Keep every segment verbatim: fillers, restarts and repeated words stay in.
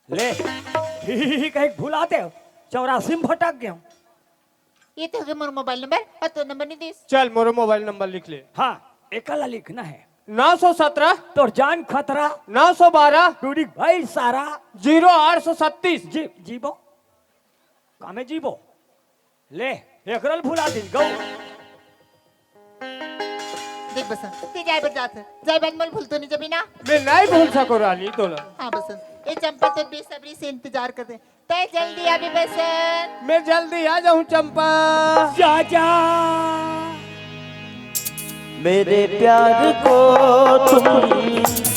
ले, ही, ही, ही, कहीं भुला दे, चौरासी में भटक गया। ये तो हो गया मोर मोबाइल नंबर, और तो नंबर नहीं दिस। चल, मोरो मोबाइल नंबर लिख ले। हाँ, एकला लिखना है। नौ सौ सत्रह। तोर जान खतरा। नौ सौ बारह। टूरी भाई सारा। जीरो आठ सौ छत्तीस। जी, जीबो। कामे जीबो। ले, एकरल भुला दिस, गौ। देख बसंत, ते जाए बर जात है। जाए बाद मोल भूल तो नहीं जबी ना? मैं नहीं भूल सको रानी तोला। हाँ बसंत, ये चंपा तो बेसब्री से इंतजार कर दे। तय जल्दी आबे बसंत। मैं जल्दी आ जाऊं चंपा। जा, जा। मेरे प्यार को तुम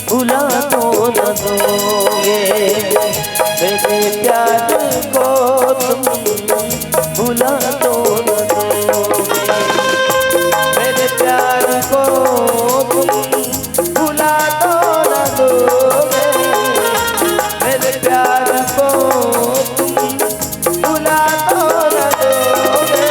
भुला तो न दोगे, मेरे प्यार को तुम भुला तो न दोगे, मेरे प्यार को तुम भुला तो न दोगे, मेरे प्यार को तुम भुला तो न दोगे।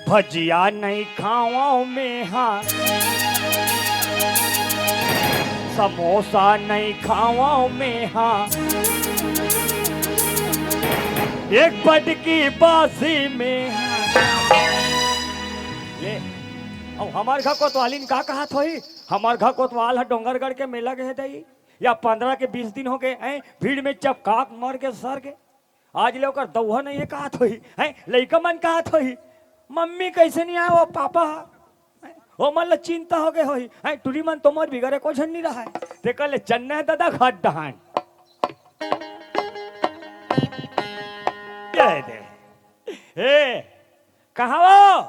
भजिया नहीं खावं मेहा, समोसा नहीं खावं मेहा, एक बटकी बासी मेहा। ले, अब हमर घर कोतवालिन का कहत होही? हमर घर कोतवाल ह डोंगरगढ़ के मेला गए दई, या पंद्रह के बीस दिन हो गए हैं, भीड़ में चपकाक मर के सर के। आज ले ओकर दउहा नहीं है कहत होही, हैं? लइका मन कहत होही, मम्मी कैसे नहीं आए वो पापा? हैं? ओ मन ल चिंता हो गए होही, हैं? टूरी मन तो मोर बिगड़े को झन नहीं रहा है। ते कल चन्ना है दादा घाट डहान। ये दे। हे, कहाँ वो?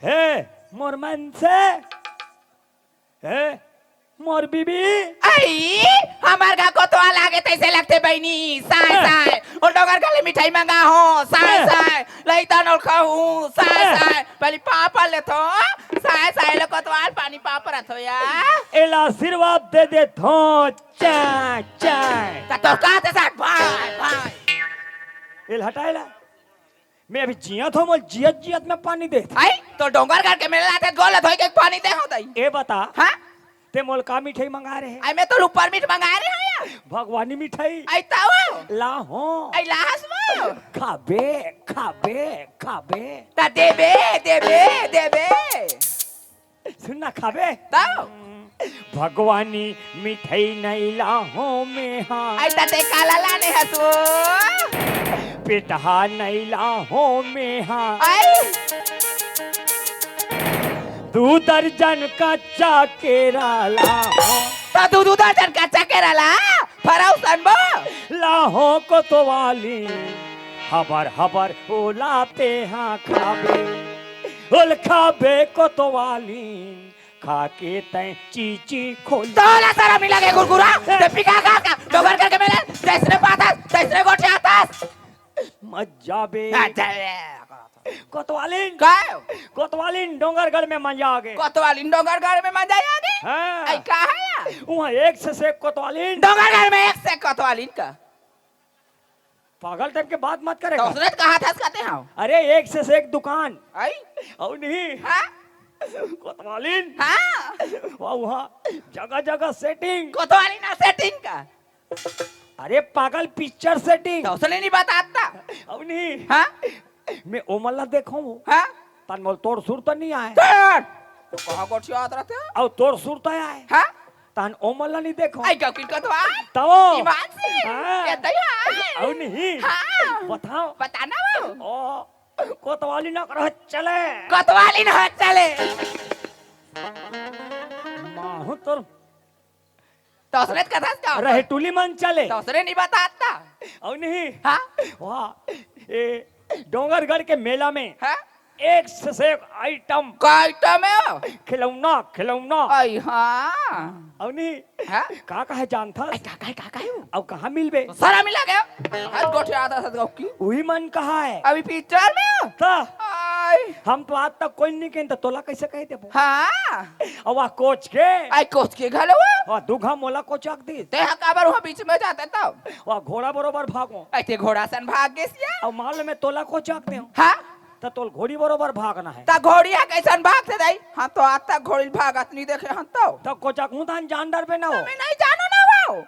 हे, मोर मन से। हे, मोर बीबी। आई, हमर घर कोतवाल आगे तैसे लगथे बहिनी, साय, हैं। साय। ओ डोंगरगढ़ ले मिठाई मंगा हो, साय, हैं। साय। लइता नोल खाहूँ, साय, हैं। साय। पहली पापा ले थो, साय, साय ले कोतवाल पानी पाप रथो या। एला आशीर्वाद दे दे थो, चाय, चाय। त तोर का ते साथ भाई, भाई। एल हटाएला। मैं अभी जियत हो, मोल जियत जियत में पानी दे। आई, तो डोंगरगढ़ के मेला आते गोल धोई के पानी दे हो दई। ए बता, हाँ? ते मोल का मिठाई मंगा रहे? आई, मैं तो ऊपर मीठ मंगा रहे हैं यार। भगवानी मिठाई। आई ताओ। ला हो। आई लाहस वो। खाबे, खाबे, खाबे। ता देबे, देबे, देबे। सुन ना खाबे। ताओ। भगवानी मिठाई नहीं लाहूं मैं हाँ। आई ता ते काला लाने हसो। पेटहा नहीं लाहूं मैं हाँ। आई। दू दर्जन कच्चा केरा लाहूं। ता दू दू दर्जन कच्चा केरा ला। फराऊ सनबो। लाहूं कोतवाली। हबर हबर ओला ते हाँ खाबे। ओल खाबे कोतवाली। खा के तैं चीची खोल। तोला सारा मिला के गुरगुरा, ते पिका का का, डोंगरगढ़ के मेला, तैसने पाता, तैसने गोठियाता। मत जाबे। आ, जाबे। कोतवालिन। का? कोतवालिन डोंगरगढ़ में मंजा आगे। कोतवालिन डोंगरगढ़ में मंजा आगे? हाँ। आई का है या? वहाँ एक से से कोतवालिन। डोंगरगढ़ में एक से कोतवालिन का? पागल टाइप के बात मत करे तो कर। उसने तो कहा था, कहते हैं। अरे, एक से एक दुकान। आई? अउ नहीं। हाँ? कोतवालिन। हाँ। वाह, वाह। जगह जगह सेटिंग। कोतवालिन ना सेटिंग का? अरे पागल, पिक्चर सेटिंग। तो उसने नहीं बताता। अउ नहीं। हाँ? मैं ओमन ला देखो। हाँ? तन मोल तोर सुर तो नहीं आए। तोर! तो कहाँ गोठियात रहते हैं? अउ तोर सुर तो आए। हाँ? तन ओमन ला नहीं देखो। आई का किन का तो आ? तवो। ईमान से। हाँ। ये तो यार। अउ नहीं। हाँ। बताओ। बताना वो। ओ, कोतवाली ना करो, चले। कोतवाली ना चले। माहू तोर तो उसने तो कथा का रहे टूली मन चले। तो उसने नहीं बताता। अउ नहीं। हाँ? वाह, ए, डोंगरगढ़ के मेला में हाँ? एक से एक आइटम। का आइटम हे? खिलौना, खिलौना। अई हाँ। अउ नहीं, हाँ? का का हे जानथस? अई, का का हे, का का हे वो? अउ कहाँ मिलबे? सारा मिला गया। हाथ गोठियाथस गौकी। उही मन कहाँ हे? अभी पिक्चर में हो? त? अई। हम तो आज तक कोई नहीं कहेन, त तोला कैसे कह देबो? हाँ। अउ वह कोच के? अई कोच के घलो वो? अउ दू घा मोला कोचक दिस। ते हा काबर वहाँ बीच में जाते तब? वह घोड़ा बरोबर भागों। अई ते घोड़ा सन भाग गेस या? अउ मान ले मैं तोला कोचक देंव। हाँ? त तोल घोड़ी बरोबर भागना हे। त घोड़ी ह कइसन भागथे दाई? हम तो आज तक घोड़ी ल भागत नइ देखे हन तो। त कोचकहूँ तहन जान डरबे ना वो। मैं नइ जानों ना वो।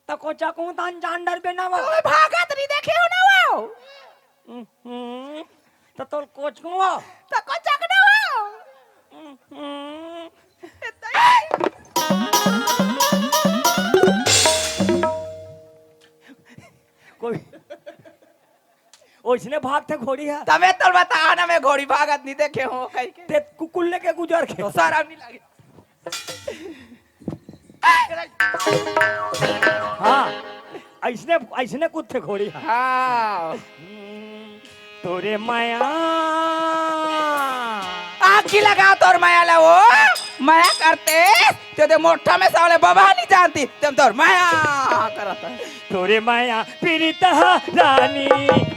त कोचकहूँ तहन जान डरबे ना वो। त मैं भागत नइ देखे हों ना वो। हम्म, त तोल कोचकहूँ वो। त कोचक ना वो। हम्म। कोई ओइसने भागथे घोड़ी ह। तबे तोल बता ना, मैं घोड़ी भागत नइ देखे हों कहिके। ते कुकुर लेके गुजर के। तो सारा नइ लागे। हाँ, अइसने, अइसने कूदथे घोड़ी ह। हाँ। तोरे मया। आगी लगा तोर मया ला वो, मया करते, ते दे मोठा में साले बबा नइ जानती, ते तोर मया करत हे। तोरे मया पीरित ह रानी,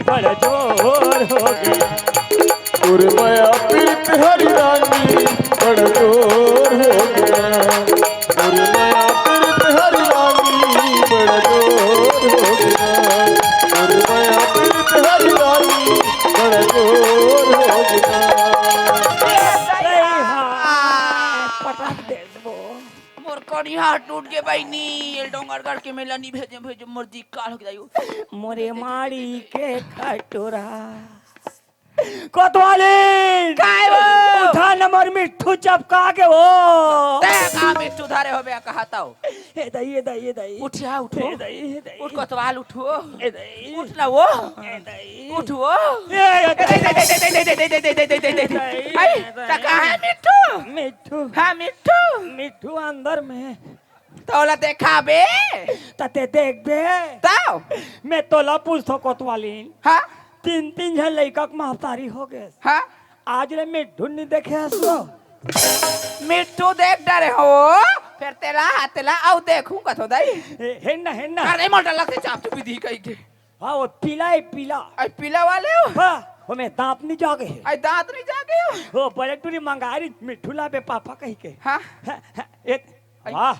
बड़ जोर हो गया। तोरे मया पीरित हरी रानी, बड़ जोर हो गया। तोरे मया पीरित हरी रानी, बड़ जोर हो गया। तोरे मया पीरित हरी रानी, बड़ जोर हो गया। सही हा। पटक दे वो। मोर कनिहा टूट गे बहिनी, ए डोंगरगढ़ के मेला नइ भेजे, भेजे, मोर जी काल हो गया। मोरे माड़ी के खटोरा। कोतवाली! काय वो? उठा न मोर मिट्ठू चपका गे वो। ते का मिट्ठू धरे होबे कहत हव? ए दाई, ए दाई, ए दाई। उठिया, उठो। ए दाई, ए दाई। उठ कोतवाल, उठो। ए दाई। उठ ना वो। ए दाई। उठ वो। ए, ए दाई। ए दाई। अई, त का हे मिट्ठू? मिट्ठू। हाँ, मिट्ठू। मिट्ठू अंदर में। तोला देखाबे। त ते देखबे। तब? मैं तोला पूछथों कोतवालिन। हाँ? तीन, तीन झन लइका के महतारी हो गेस। हाँ? आज ले मिट्ठू नइ देखे हस तो। मिट्ठू देख डरे हों, फेर तेला, तेला अउ देखहूँ कथों दाई। ए, हेन ना, हेन ना। अरे मोर डर लगथे चाप चुपी दी कहिके। हाँ, वो पीला हे, पीला। अई पीला वाले हो? हाँ, ओमे दांत नइ जागे हे। अई दांत नइ जागे हो? वो बड़े टूरी मंगारी मिट्ठू लाबे पापा कहिके। हाँ। हाँ, हाँ, ए, अई। वाह।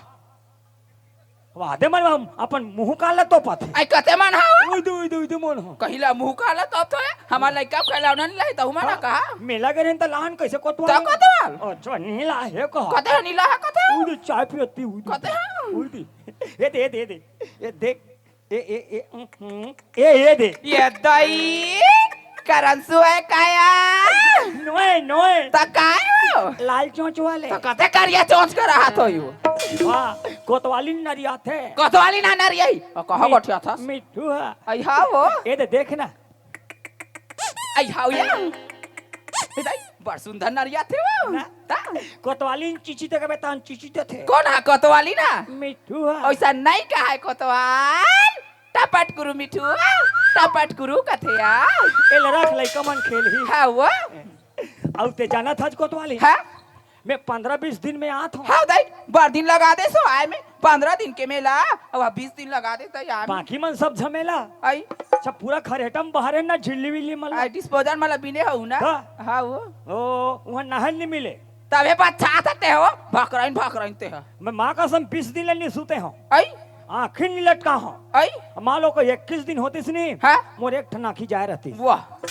वाह, दे मन हम अपन मुंह काला तोपत हे। अई कते मन हा वो? उई दे, उई दे, उई दे मन हा। कहिला मुंह काला तोपत हे, हमर लइका खिलौना नइ लाही, तहू मन हा हाँ, कहा? मेला गे रहेन त लान कइसे कोतवाल? त कोतवाल? अच्छा, नइ लाहे कहा। कते नइ लाहे कते? उई दे चाय पियत पी, उई दे। कते हा? उई दे। ए दे, ए दे, ए दे। ए देख। ए, ए, ए, उहुं। ए, ए दे। ए दाई, करंसू हे काया? नोय, नोय। त काय हो? लाल चोंच वाले। त कते करिया चोंच के रहत हो यो? वाह, कोतवालिन नरियाथे। कोतवालिन नरियाही। अ, कहाँ मी-, गोठियाथस? मिट्ठू ह। अई हाँ वो। ए दे, देख ना। अई हाँ या। ए दाई, बड़ सुंदर नरियाथे वो। ना। त? कोतवालिन चीची देखे बे, तहन चीची देथे। कोन हा कोतवालिन? मिट्ठू ह। ओइसा नइ कहे कोतवाल। टपट कुरु मिट्ठू, टपट कुरु कथे आ। ए ले रख, लइका मन खेलही। हाँ वो। अउ ते जानत हस कोतवालिन? हाँ? मैं पंद्रह बीस दिन में आत हों। हाँ दाई, बड़ दिन लगा देस वो आए में। पंद्रह दिन के मेला, अउ बीस दिन लगा देस दाई आए में। बाकी मन सब झमेला। अई। अच्छा, पूरा खरेटा म बहारे ना, झिल्ली विल्ली मन ला। अई, disposal मन ला बिने हव ना? हाँ। हाँ वो। ओ, उहाँ नहर नइ मिले। तभे पछाथस ते हो, भकरइन, भकरइन ते ह। मैं माँ कसम बीस दिन ले नइ सुते हों। अई? आँखी नइ लटकाए हों। अई? मान लो कोई इक्कीस दिन होतिस नहीं, हाँ? मोर एक ठन आँखी जाए रहतिस। वाह।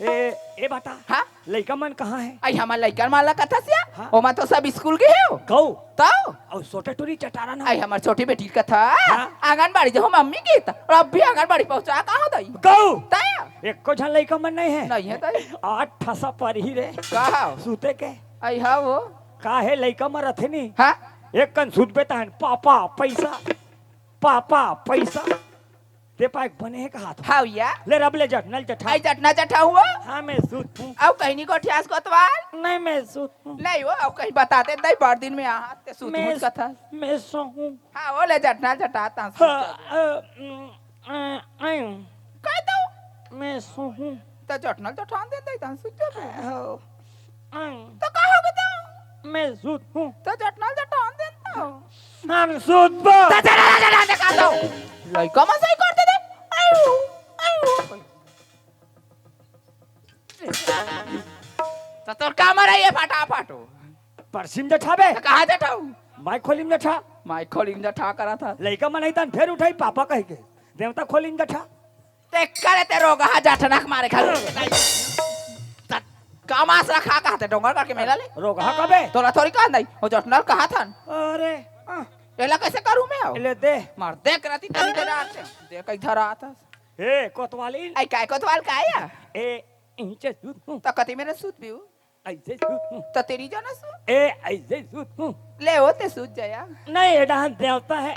ए, ए बता, हाँ? लइका मन कहाँ हे? अई, हमर लइका मन ला कथस या? हाँ? ओमा तो सब स्कूल गे हे हो। गऊ। तव? अउ छोटे टूरी चटारन हो। अई, हमर छोटी बेटी कथा, हाँ? आंगनबाड़ी जाहूँ मम्मी कहिथे, अउ अभी आंगनबाड़ी पहुँचा कहाँ दाई? गऊ। तय? एको झन लइका मन नइ हे। नइ हे दाई। आठ ठसा परही रे। का हो? सुते के। अई, हाँ वो। का हे, लइका मन रथे नी? हाँ? एक कन सुतबे तहन, "पापा, पइसा। पापा, पइसा।" ते पाए बने हे कहाथों। हाँ या। ले रब ले जटना ल जठा। अई जटना जठा हुआ? हाँ, मैं सुतहूँ। अउ कहीं नइ गोठियास कोतवाल? नहीं, मैं सुतहूँ। नहीं वो, अउ कहीं बताते दाई, बड़ दिन में आहा, ते सुत मैं, मुत कथा। मैं सोहूँ। हाँ, वो ले जटना जटात हस। हाँ, अ, उम, अ, अ। कह दो। मैं सोहूँ। त जटनल जटान देन दई तन सुत जाबे। हो। तो का हो गे त? मैं सुत हूँ। तो जटनल जटान देन तो। हम सुत बो। त चला जा, जा, जा, जा, जा। लइका मन सही कर दे दे। आयु, आयु। त तोर का मरई हे फटाफट हो? परसिम जठाबे। त कहाँ जठाऊ? माई खोलिम जठा। माई खोलिम जठा करा था। लइका मन अइतन फेर उठाही पापा कहिके। देवता खोलिम जठा। ते करे ते रोगहा जठनक मारे खाली। त का मास रखा कहते डोंगर करके मेला ले? रोगहा कबे? तोला थोड़ी कहा नहीं, वो जटनल कहा था। अरे, आ। एला कैसे करूँ मैं हो? ले दे। मार देख रहती तनी दे डालते। देख इधर आता। ए, कोतवाली। आई काय कोतवाल का आया? ए, इहीं चे सुत हूँ। त कति मेरे सुत भी हूँ। अइसे सुत हूँ। त तेरी जाना सुत। ए, अइसे सुत हूँ। ले होते सुत जाया। नहीं, ए डहन देवता हे।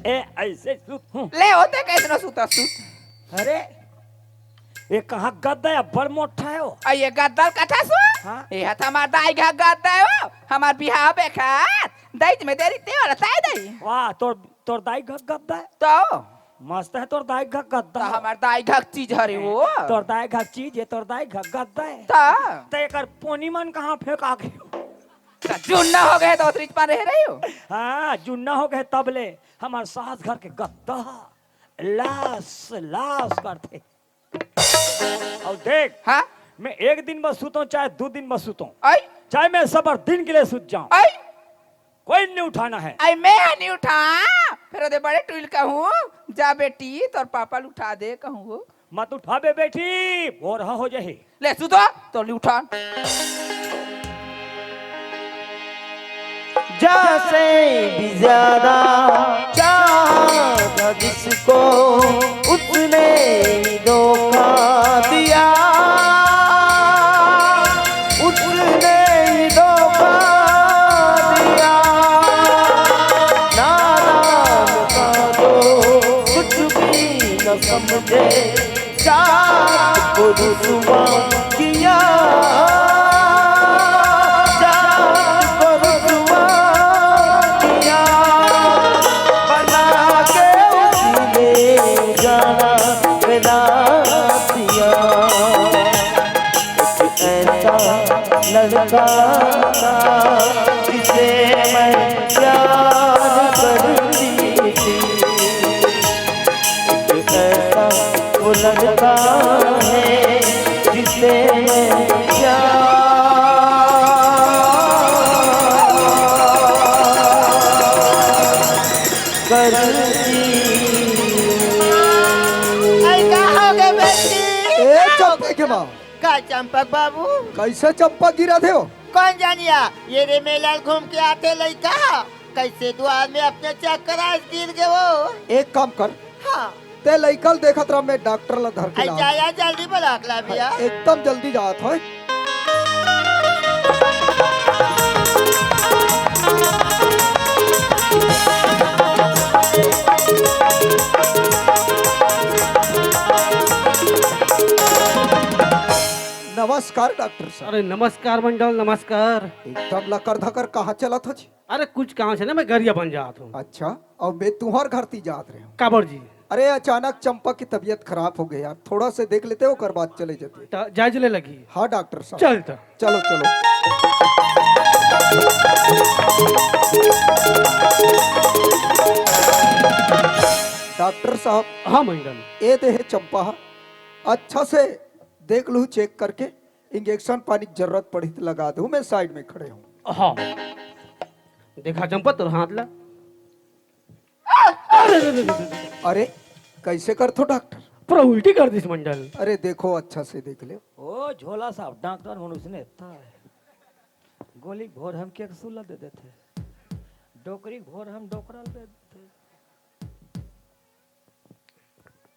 ए, अइसे सुत हूँ। ले होते कैसनो सुता सुत। अरे, ए कहाँ गद्दा हे, अब्बड़ मोट्ठा हे वो। अ, ये गद्दा कथा सु? हाँ। ए हत हमार दाई घर गद्दा हे वो। हमार बिहाव बेखात। दई में देरी ते वाला ताई दई। वाह, तोर तोर दाई घक गद्दा हे? त? मस्त हे तोर दाई घक गद्दा त हे। हमार दाई घक चीज हरे वो। तोर दाई घक चीज हे, तोर दाई घक गद्दा हे। त? त एकर पोनी मन कहाँ फेंका गे? त जुन्ना हो गे त ओतरीच पा रहे रही हो। हाँ, जुन्ना हो गे तब ले हमार सास घर के गद्दा लास, लास करथे। अउ देख, हाँ? मैं एक दिन बस सुतों, चाहे दू दिन बस सुतों, आई? चाहे मैं सबर दिन के लिए सुत जाऊं, आई? कोई नहीं उठाना है। आई मैं हा नहीं उठा, फिर ओदे बड़े टुइल कहूँ, जा बेटी, तोर पापा ल उठा दे कहूँ हो। मत उठाबे बेटी, भोरहा हो जाही। ले सुतो, तो नहीं उठा। जैसे भी ज्यादा चाहा था जिसको, उसने ही धोखा दिया, उसने ही धोखा दिया। नादान का तो कुछ भी न समझे, जात को रुसवा किया, जात को रुसवा किया, बना के उसने जाना बना दिया। एक ऐसा लड़का था जिसे मैं प्यार करती थी। एक ऐसा वो लड़का है जिसे मैं प्यार करती हूँ। अरे का हो गे बेटी? ए, चंपक के माँ। का चंपक बाबू? कैसे चंपक गिरत हे वो? कौन जानिया, ये रे मेला घूम के आथे लइका, कैसे दुआर में अपने चक्कर आइस गिर गे वो। एक काम कर, हाँ। ते लइका ल देखत रह, मैं डॉक्टर ला धर के आई लावत हँव। जा, जल्दी बुला के ला भैया। हाँ, एकदम जल्दी जात हँव। नमस्कार डॉक्टर साहब। अरे नमस्कार मंडल, नमस्कार। एकदम लकर धकर कहाँ चलत हच? अरे कुछ काम से ना, मैं गरिया बन जात हँव। अच्छा, अउ मैं तुँहर घर ती जात रहेंव। काबर जी? अरे अचानक चंपा की तबीयत खराब हो गई यार, थोड़ा से देख लेते, ओकर बाद चले जाते। त जाए ले लगही। हाँ डॉक्टर साहब। चल त। चलो, चलो। डॉक्टर साहब। हाँ मंडल। ए दे हे चंपा, अच्छा से देख लूँ चेक करके, इंजेक्शन पानी की जरूरत पड़ही त लगा दूँ, मैं साइड में खड़े हँव। हाँ। देखा चंपा तोर हाथ ला। अरे, अरे, अरे, अरे। अरे, कैसे करथो डॉक्टर? पूरा उल्टी कर दिस मंडल। अरे देखो, अच्छा से देख ले। ओ झोला साहब, डॉक्टर मन उसने था। गोली भोर हम के सुला दे देथे। डोकरी भोर हम डोकरा दे देथे।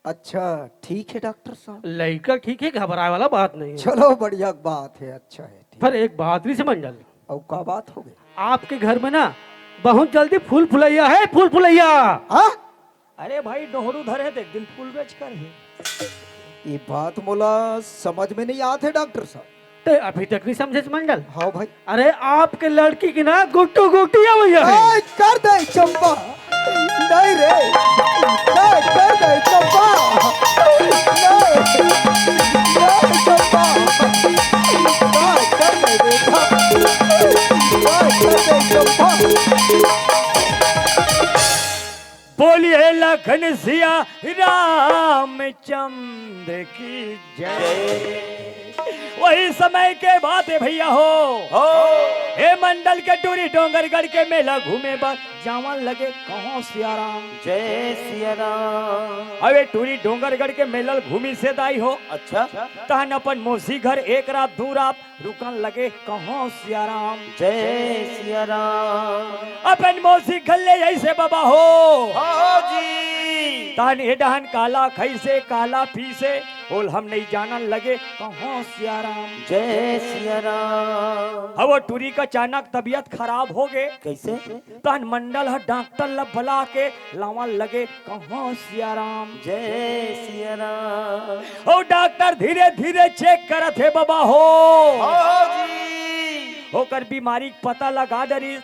अच्छा, ठीक है डॉक्टर साहब। लइका ठीक है, घबराए वाला बात नहीं है। चलो, बढ़िया बात है, अच्छा है, ठीक। पर एक बात नहीं समझ डाल। अउ का बात हो गई? आपके घर में ना बहुत जल्दी फूल फुलैया है, फूल फुलैया। हाँ? अरे भाई, डोहरू धरे देख, दिन फूल बेच कर है। ये बात मोला समझ में नहीं आत है डॉक्टर साहब। ते अभी तक नहीं समझे मंडल? हाँ भाई। अरे आपके लड़की की ना गुट्टू गुट्टिया भैया है। ए, कर दे चंपा। नहीं रे। नहीं, कर दे चंपा। नहीं। नहीं, चंपा। घनसिया रामचंद्र की जय। वही समय के बात हे भइया हो। हो। हे मंडल के टूरी डोंगरगढ़ के मेला घूमे बर जावन लगे कहों सियाराम। जय सियाराम। अबे टूरी डोंगरगढ़ के मेला घूमिस हे दाई हो। अच्छा। तहन अपन मौसी घर एक रात दू रात रुकन लगे कहों सियाराम। जय सियाराम। अपन मौसी घर ले अइस हे बबा हो। हो जी। तहन ए डहन काला खइस हे काला पीस हे, ओला हम नइ जानन लगे कहों सियाराम। जय सियाराम। अब वो टूरी का अचानक तबीयत खराब होगे। कइसे? तहन मंडल ह डॉक्टर ल बला के लावन लगे कहों सियाराम। जय सियाराम। अउ डॉक्टर धीरे धीरे चेक करत हे बबा हो। हो जी। ओकर बीमारी के पता लगा डरिस।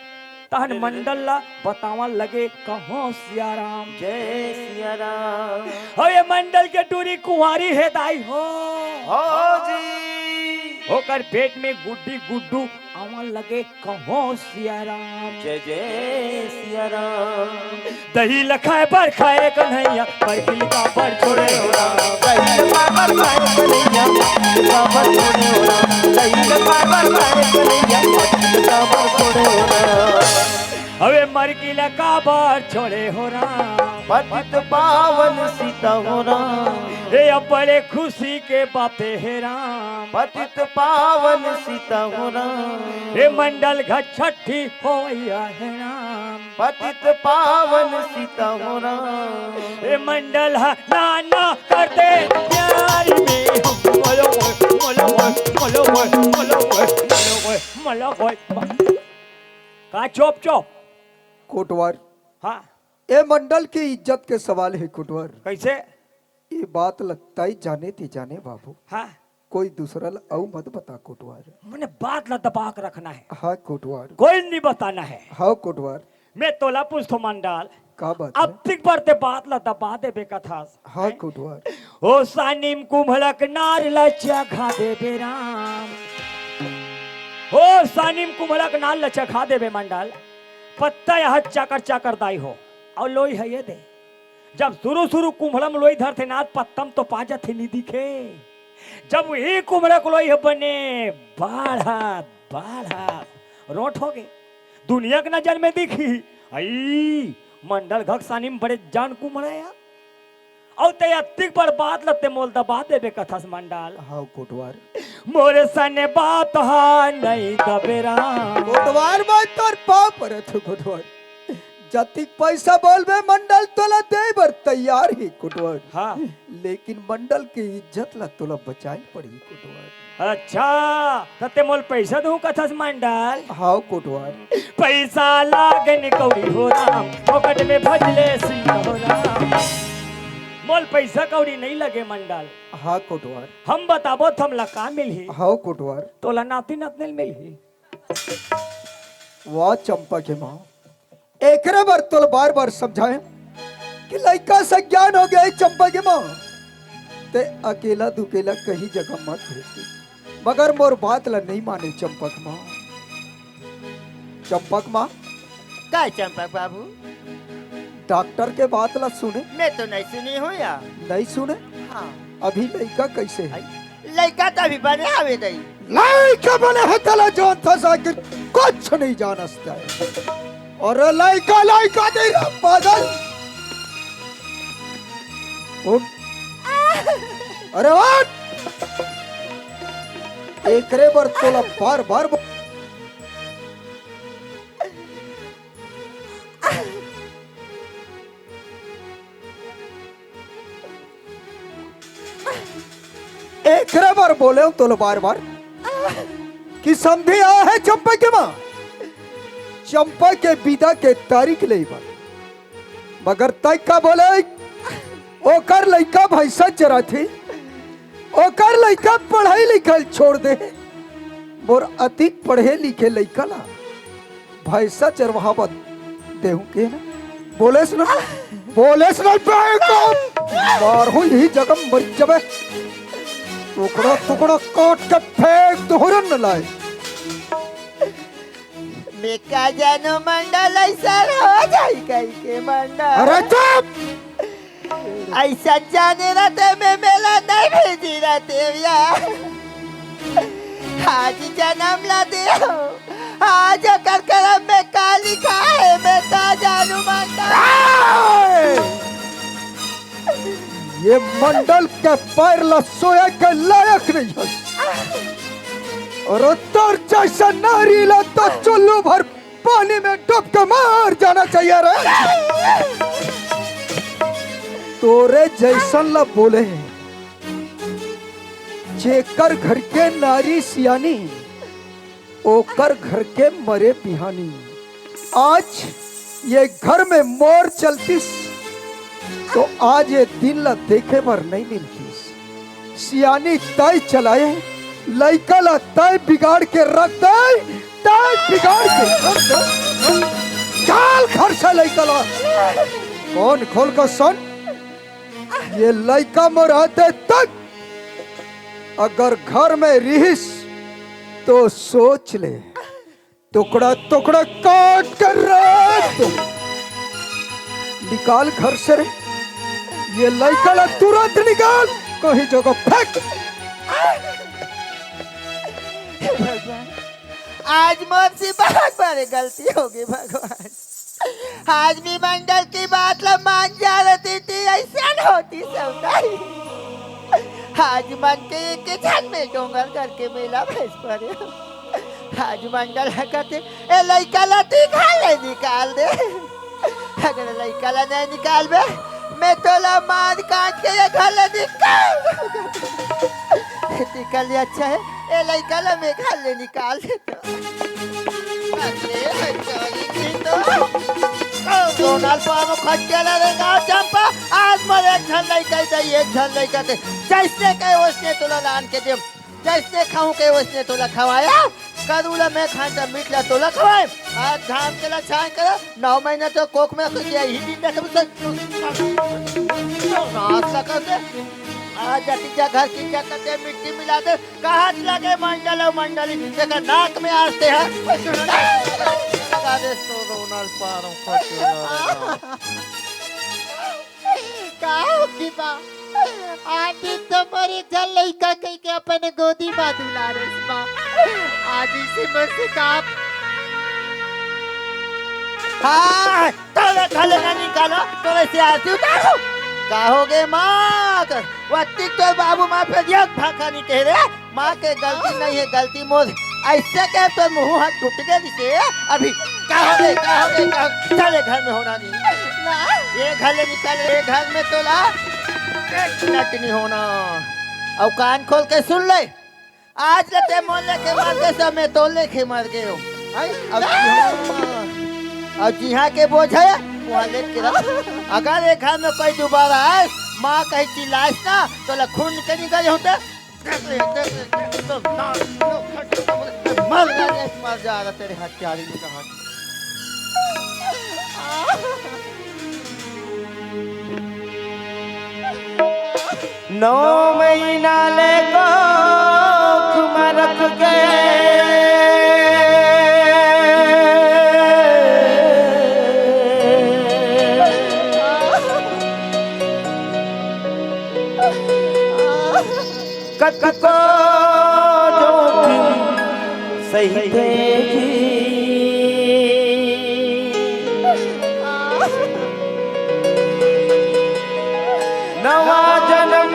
तहन मंडल ला बतावन लगे कहों सियाराम। जय सियाराम। अउ ये मंडल के टूरी कुंवारी हे दाई हो। हो जी। ओकर पेट में गुड्डी गुड्डू आवन लगे कहों सियाराम। जय जय सियाराम। दही ल खाय बर खाय कन्हैया, मरकी ल काबर छोड़े हो राम। दही ल खाय बर खाय कन्हैया, मरकी ल काबर छोड़े हो राम। दही ल खाय बर खाय कन्हैया, मरकी ल काबर छोड़े हो राम। अबे मरकी ल काबर छोड़े हो राम। पतित पावन सीता हो राम। ए अब बड़े खुशी के बाते हे राम। पतित पावन सीता हो राम। ए मंडल घर छठी होइया हे राम। पतित पावन सीता हो राम। ए मंडल ह नाना करते प्यार में। मोलो ओए, मोलो ओए, मोलो ओए, मोलो ओए, मोलो ओए, मोलो ओए। का चुप चुप? कोटवार। हाँ। ए मंडल के इज्जत के सवाल हे कोटवार। कइसे? ए बात ल तैं जाने ते जाने बाबू। हाँ। कोई दूसरा ल अउ मत बता कोटवार। मने बात ल दबा के रखना हे। हाँ कोटवार। कोई ल नइ बताना हे। हाँ कोटवार। मैं तोला पूछथों मंडल। का बात हे? अतिक बर ते बात ल दबा देबे कथस। हाँ कोटवार। ओ सानिम कुम्हड़क नार ल चखा देबे राम। ओ सानिम कुम्हड़क नार ल चखा देबे मंडल। पत्ता यह चाकर चाकर दाई हो। अउ लोई ह ये दे। जब शुरू शुरू कुम्हड़ा म लोई धरथे ना, त पत्ता म तो पा जाथे, नइ दिखे। जब उही कुम्हड़ा के लोई ह बने बाढ़त, बाढ़त, रोंठ होगे। दुनिया के नजर में दिखही, अई, मंडल घर के सानी म बड़े जान कुम्हड़ा हे यार। अउ ते अतिक बड़ बात ल ते मोला दबा देबे कथस मंडल। हाँ कोटवार। मोरे सने बात ह नइ दबे राम। कोटवार, मैं तोर पाँव परत हँव कोटवार। जतिक पइसा बोलबे मंडल तोला देय बर तैयार हे कोटवार। हाँ। लेकिन मंडल के इज्जत ला तोला बचाय पड़ही कोटवार। अच्छा, त ते मोला पइसा देहू कथस मंडल? हाँ कोटवार। पइसा लागे न कौड़ी हो राम, फोकट में भजले सीता हो राम। मोला पइसा कौड़ी नइ लगे मंडल। हाँ कोटवार। हम बताबो त हमला का मिलही? हाँ कोटवार। तोला नाती नतनी मिलही। वाह चंपा के माँ, एकरे बर तोला बार-बार समझाएंव कि लइका सज्ञान हो गे हे चंपा के माँ, ते अकेला दुकेला कहीं जगह मत भेज दे। मगर मोर बात ला नइ माने चंपा के माँ। चंपा के माँ। काय चंपक बाबू? डॉक्टर के बात ला सुने? मैं तो नइ सुने हँव यार। नइ सुने? हाँ। अभी लइका कइसे हे? लइका त अभी बने हवे दई। लइका बने हे तेला जानथस आखिर कुछ नइ जानस तैं। अरे लइका, लइका दई रे पागल। उठ। अरे उठ। एकरे बर तोला बार-बार बो- एकरे बर बोलेंव तोला बार-बार कि समधी आय हे चंपा के माँ, चंपा के बिदा के तारीख लेय बर। मगर तैं का बोले, ओकर लइका भैंसा चराथे, ओकर लइका पढ़ई लिखई ल छोड़ दे, मोर अतिक पढ़े लिखे लइका ला भैंसा चरवाहा बर देहूं के ना? बोलेस ना, बोलेस ना, बेवकूफ! मारहूं इही जगह मर जबे, टुकड़ा टुकड़ा काट के फेंक दुहरन न लाए। मैं का जानों मंडल ऐसा हो जाई कहिके मंडल। अरे चुप! अइसन जाने रहते में मेला नहीं भेजी रहते भैया। आज जनम ला दे हो, आज ओकर करम में का लिखा है, मैं का जानू मंडल। ये मंडल के पैर ला सोए के लायक नहीं है। और तोर जैसा नारी ला तो चुल्लू भर पानी में डूब के मर जाना चाहिए रे। तोरे जैसन ला बोले, जेकर घर के नारी सियानी, ओकर घर के मरे बिहानी। आज ये घर में मोर चलतिस, तो आज ये दिन ला देखे बर नहीं मिलतिस। सियानी तय चलाए, लइका ला तय बिगाड़ के रख दे, तय बिगाड़ के रख दे। चल घर से लइका ला। कौन खोल का सन? ये लइका मोर आते तक अगर घर में रिहिस, तो सोच ले, टुकड़ा टुकड़ा काट कर रख दे। निकाल घर से रे, ये लइका ला तुरंत निकाल, कहीं जगह फेंक। हे भगवान, आज मोर से बहुत बड़े गलती होगे भगवान। आज भी मंडल की बात ला मान जा रहती थी, अइसन होती सौदाई। आज मन के एक झन में डोंगर करके मेला भेज पड़े। आज मंडल ह कथे, ए लइका ला तू घर ले निकाल दे। अगर लइका ला नहीं निकालबे, मैं तोला मार काट के ये घर ले निकाल। निकल ले अच्छा है, ए लइका ला मैं घर ले निकाल देता। अरे हजारी की तो। ओ, रोनाल पानो खटिया ला रे गाँव चंपा, आज मोर एक झन लइका दे, एक झन लइका दे। जैसने कहे वैसने तोला लान के देम, जैसने खाऊं कहे वैसने तोला खवाया। करू ला मैं खान त मीठ ला तोला खवाए। आज घाम के ला छान कर, नौ महीना तो कोख में रख दिया, ही दिन देखे तो नाश लगा से। आज जति जा घर की इज्जत ते मिट्टी मिला दे, कहाँ लगे मंडल और मंडली, देखा नाक में आस्ते है। लगा दे तो रोनल पारो खटिया ला रे गाँव। का हो की बा? आदि तो मोर एक झन लइका कहि के अपन गोदी मा दुलारेस बा। आज इसे मोर से का हाँ, तोरे घर ले ना निकालो, तोरे से आरती उतारो। का होगे माँ? वत्ती तो बाबू माँ पे दिया भाखा नहीं कह रहे। माँ के गलती नहीं है, गलती मोर। ऐसे के तो मुंह हाथ टूट गए दिसे। अभी का हो गए, का हो गए, का हो गए? चले घर में होना नहीं। ना। ये घर ले निकल, ये घर में तोला एक मिनट नहीं होना। और कान खोल के सुन ले, आज ले ते मोर लेके मर गए, सब मैं तो लेके मर गए हो। हैं? अब जिहाँ, अब जिहाँ के बोझ है, वहाँ लेके रख। अगर ये घर में कोई दोबारा आए, माँ कहीं चिल्लाए ना, तोला खून के निकल होते। देख ले, देख ले, देख ले, तो ना, तो खट, मर जा रे, मर जा रे, तेरे हत्यारी में कहा। नौ महीना ले कोख में रख के कतको जोखिम सहिते जी। नवा जनम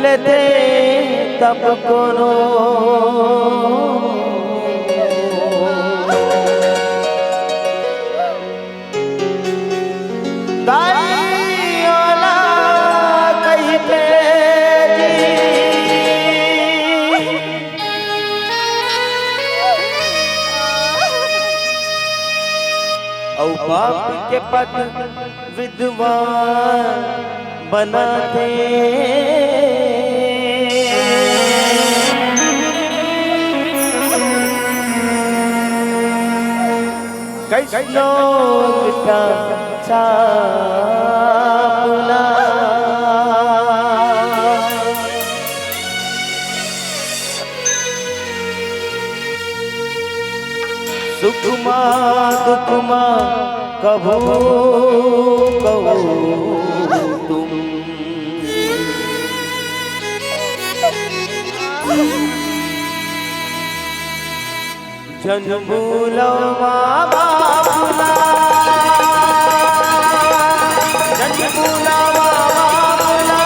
लेते तब कोनो दाई ओला कहिथे जी। अउ बाप के पद विद्वान बनाथे। कैसनो मिटा छापना। दुख मा दुख मा कभू कहू तुम। जन बुलावा बाबूला, जन बुलावा बाबूला,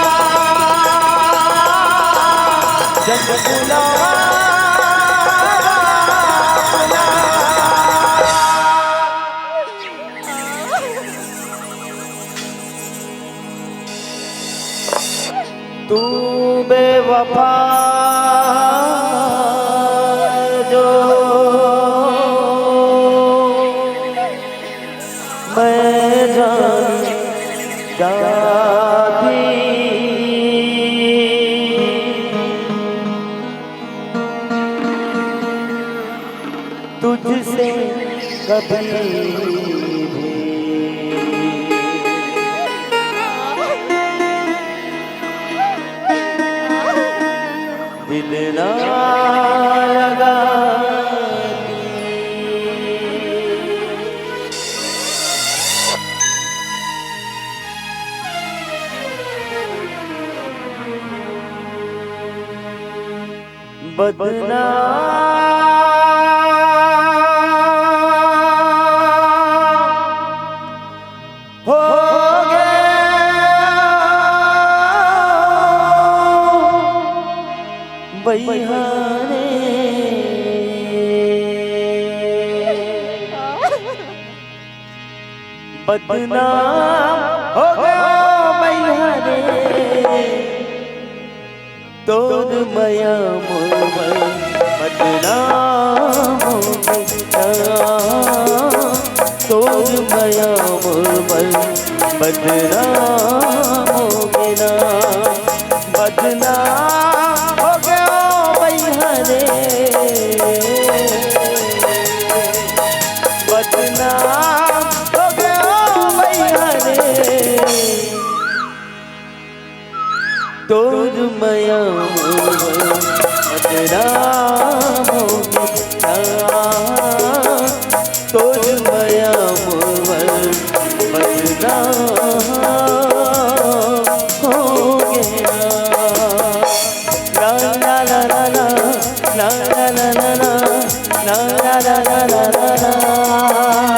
जन बुलावा बाबूला। तू बेवफा जो मैं जान जाती। तुझसे कभी भी दिल ना लगा। बदनाम हो गया बइहाने। बदनाम हो गया बइहाने। तोर मया मोर बदनाम हो गया। तोर मया मोर बदनाम हो गया। बदनाम हो गया बइहाने। बदनाम हो गया बइहाने। तोर मया मोर बदनाम हो गया। तोर मया मोर बदनाम हो गया। ला ला ला ला ला, ला ला ला ला ला, ला ला ला ला ला।